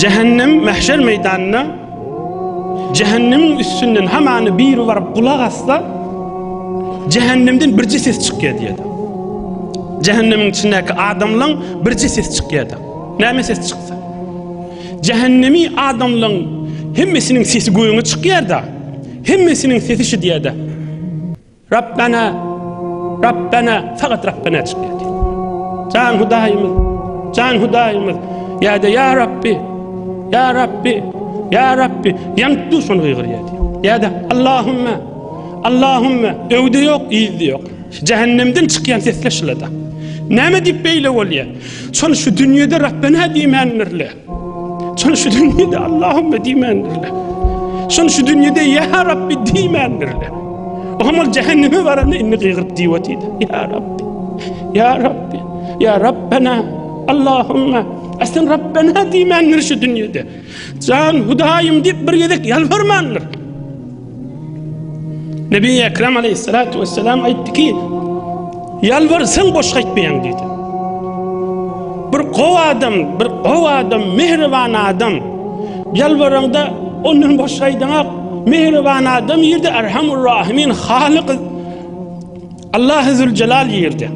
Jähennem mähşer meýdanynda jähennemiň üstünden hamany biri baryp gulak assa, jähennemden birje ses çykýar diýýär. Jähennemiň içindäki adamlaň birje ses çykýar. Näme ses çyksa? Jähennemi adamlaň hemmesiniň sesi göýüňe çykýar-da. Hemmesiniň sesi şu diýýär-de. Rabbena, Rabbena, fakat Rabbena çykýar diýip. Jan Hudaýymyz, jan Hudaýymyz, ýa-da ýa Rabbi, ýa Rabbi, ýa Rabbi, ýanyp dur şony gygyrýar diýip. Ýa-da Allahümme, Allahümme, öwde ýok, yzda ýok. Jähennemden çykýan sesler şulada. Näme diýip beýle bolýar? Şol şu dünýede Rabbena diýmändirler. Şol şu dünýede Allahümme diýmändirler. Şol şu dünýede Ýa Rabbi diýmändirler. Oňam ol cehenneme baranda indi gygyryp diýip otyrdy. Ýa Rabbi, Ýa Rabbi, Ýa Rabbena, Allahümme. Aslan Rabbena diýmändir şu dünýede. Jan Hudaýym diýip bir gezek ýalbarmandyr. Nebi Ekrem aleyhissalatu vesselam aýtdy ki, ýalbarsaň boş gaýtmaýaň diýdi. Bir gowy adam, bir gowy adam, mehriban adam ýalbaraňda ondan boş gaýdaňak. Mehriban adam ýerde Erhamur Rahimin Halyk Allah Zülcelal ýerde.